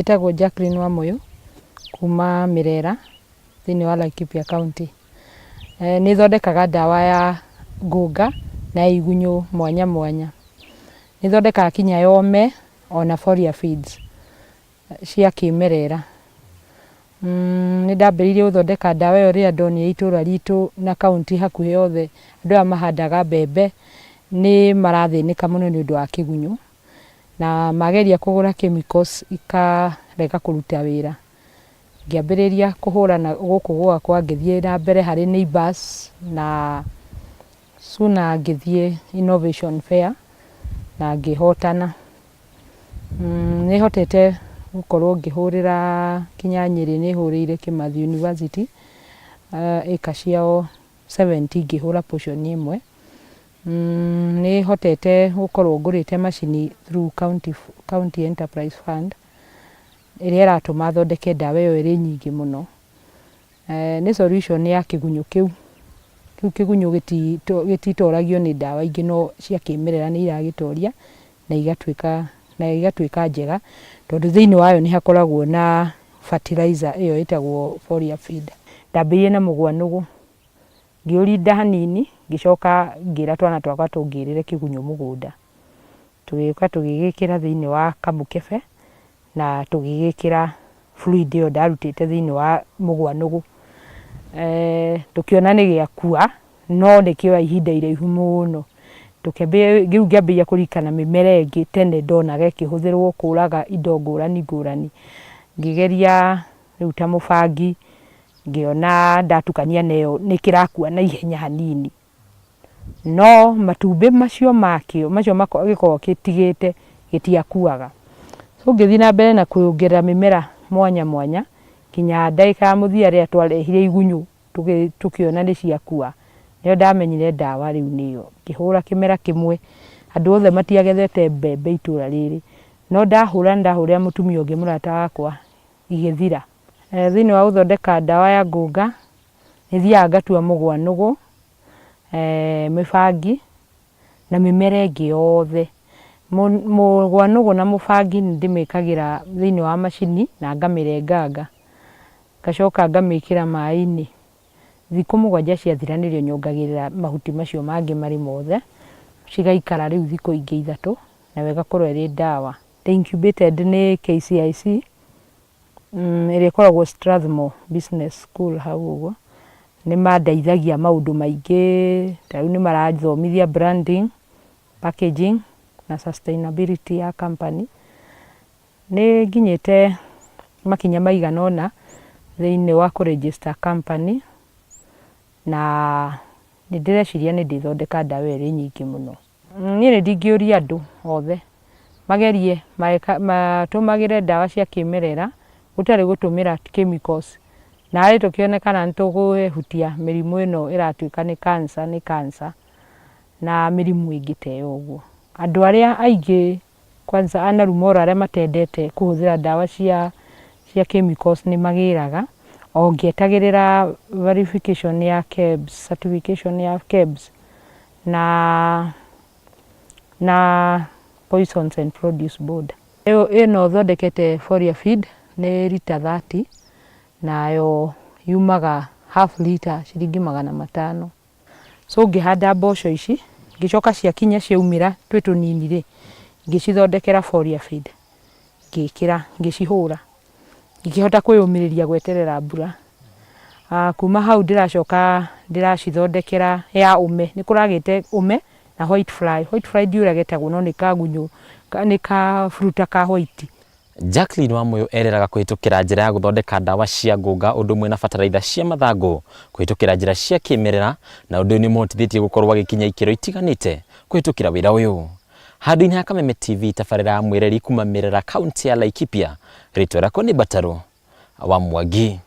Njĩtagwo Jacqueline Wamũyũ kuma Mĩrera thĩinĩ wa Laikipia County. Nĩ thondekaga ndawa ya ngũnga na ya igunyũ mwanya mwanya. Nĩ thondekaga kinya ya ũme ona foliar feeds cia kĩmerera. Nĩ ndambĩrĩirie gũthondeka ndawa ĩyo rĩrĩa ndonire itũra ritũ na kaũntĩ hakuhĩ yothe andũ aya mahandaga mbembe nĩ marathĩnĩka mũno nĩ ũndũ wa kĩgunyũ. Na mageria kũgũra chemicals ikarega kũruta wĩra. Ngĩambĩrĩria kũhũra na gũkũ gwakwa ngĩthiĩ na mbere harĩ neighbours na sooner ngĩthiĩ innovation fair na ngĩhotana. Nĩ hotete gũkorwo ngĩhũrĩra nginya Nyĩrĩ nĩ hũrĩire Kĩmathi University ĩka ciao 70 ngĩhũra portion ĩmwe. Nĩ hotete gũkorwo ngũrĩte macini through county enterprise fund ĩrĩa ĩratũma thondeke ndawa ĩyo ĩrĩ nyingĩ mũno. Nĩ solution ya kĩgunyũ kĩu. Kĩu kĩgunyũ gĩtitoragio nĩ ndawa ingĩ no cia kĩmerera nĩ iragĩtoria na igatuĩka njega tondũ thĩinĩ wayo nĩ hakoragwo na fertilizer ĩyo ĩtagwo foliar feed. Ndambĩrĩirie na mũgwanũgũ. Ngĩũrinda hanini, ngĩcoka ngĩra twana twakwa tũngĩrĩre kĩgunyũ mũgũnda. Tũgĩũka tũgĩgĩkĩra thĩinĩ wa kamũkebe na tũgĩgĩkĩra fluid ĩyo ndarutĩte thĩinĩ wa mũgwanũgũ. Tũkĩona nĩ gĩakua, no nĩ kĩoya ihinda iraihu mũno. Rĩu ngĩambĩrĩria kũririkana mĩmera ĩngĩ tene ndonaga ĩkĩhũthĩrwo kũraga indo ngũrani ngũrani. Ngĩgeria rĩu ta mũbangi, Ngĩona ndatukania na ĩyo nĩ kĩrakua na ihenya hanini. No matumbĩ macio makĩo, macio gĩkoragwo gĩtigĩte gĩtiakuaga. So ngĩthiĩ na mbere na kuongerera mĩmera mwanya mwanya nginya ndagĩka ya mũthia rĩrĩa twarehire igunyũ tũkĩona nĩ ciakua, nĩrĩo ndamenyire ndawa rĩu nĩyo. Ngĩhũra kĩmera kĩmwe, andũ othe matiagethete mbembe itũra rĩrĩ, no ndahũra nĩ ndahũrĩra mũtumia ũngĩ mũrata wakwa igĩthira. Thĩinĩ wa gũthondeka ndawa ya ngũnga, nĩ thiaga ngatua mũgwanũgũ, mĩbangi na mĩmera ĩngĩ yothe. Mũgwanũgũ na mũbangi nĩ ndĩmĩkagĩra thĩinĩ wa macini na ngamĩrenganga, ngacoka ngamĩkĩra maĩ-inĩ. Thikũ 7 ciathira nĩrĩo nyongagĩrĩra mahuti macio mangĩ marĩ mothe, cigaikara rĩu thikũ ingĩ 3 nayo ĩgakorwo ĩrĩ ndawa. Incubated nĩ KCIC ĩrĩa ĩkoragwo Strathmore Business School hau ũguo, nĩ mandeithagia maũndũ maingĩ, ta rĩu nĩ marathomithia branding, packaging na sustainability ya company. Nĩ nginyĩte makinya maigana ũna thĩinĩ wa kũ register company na nĩ ndĩreciria nĩ ndĩthondeka ndawa ĩrĩ nyingĩ mũno. Niĩ nĩ ndingĩũria andũ othe magerie matũmagĩre ndawa cia kĩmerera gũtarĩ gũtũmĩra chemicals, narĩ tũkĩone kana nĩ tũkũehutia mĩrimũ ĩno ĩratuĩka nĩ cancer nĩ cancer na mĩrimũ ĩngĩ ta ĩyo ũguo. Andũ arĩa aingĩ kwanza Anaru Molo arĩa matendete kũhũthĩra ndawa cia chemicals nĩ magĩraga o ngĩetagĩrĩra verification ya KEBS, certification ya KEBS na Poisons and Produce Board. Ĩno thondekete foliar feed nĩ rita 30 nayo yumaga half litre ciringi 500. So ngĩhanda mboco ici, ngĩcoka ciakinya ciaumĩra twĩ tũnini rĩ, ngĩcithondekera foliar feed, ngĩkĩra, ngĩcihũra, ngĩkĩhota kwĩyũmĩrĩria gweterera mbura. Kuma hau ndĩracoka ndĩracithondekera ya ũme, nĩ kũragĩte ũme na white fly. White fly ndiũĩ ũrĩa getagwo no nĩ kagunyũ, nĩ kaburuta ka white. Jacqueline Wamũyũ ereraga kũhĩtũkĩra njĩra ya gũthondeka ndawa cia ngũnga ũndũ ũmwe na bataraitha cia mathangũ kũhĩtũkĩra njĩra cia kĩmerera na ũndũ ũyũ nĩ ũmũhotithĩtie gũkorwo agĩkinya ikĩro itiganĩte kũhĩtũkĩra wĩra ũyũ. Handũ-inĩ ha Kameme TV tabarĩra ya mwĩreri kuma Mĩrera kaunti ya Laikipia rĩtwa rĩakwa nĩ Mbatarũ wa Mwangi.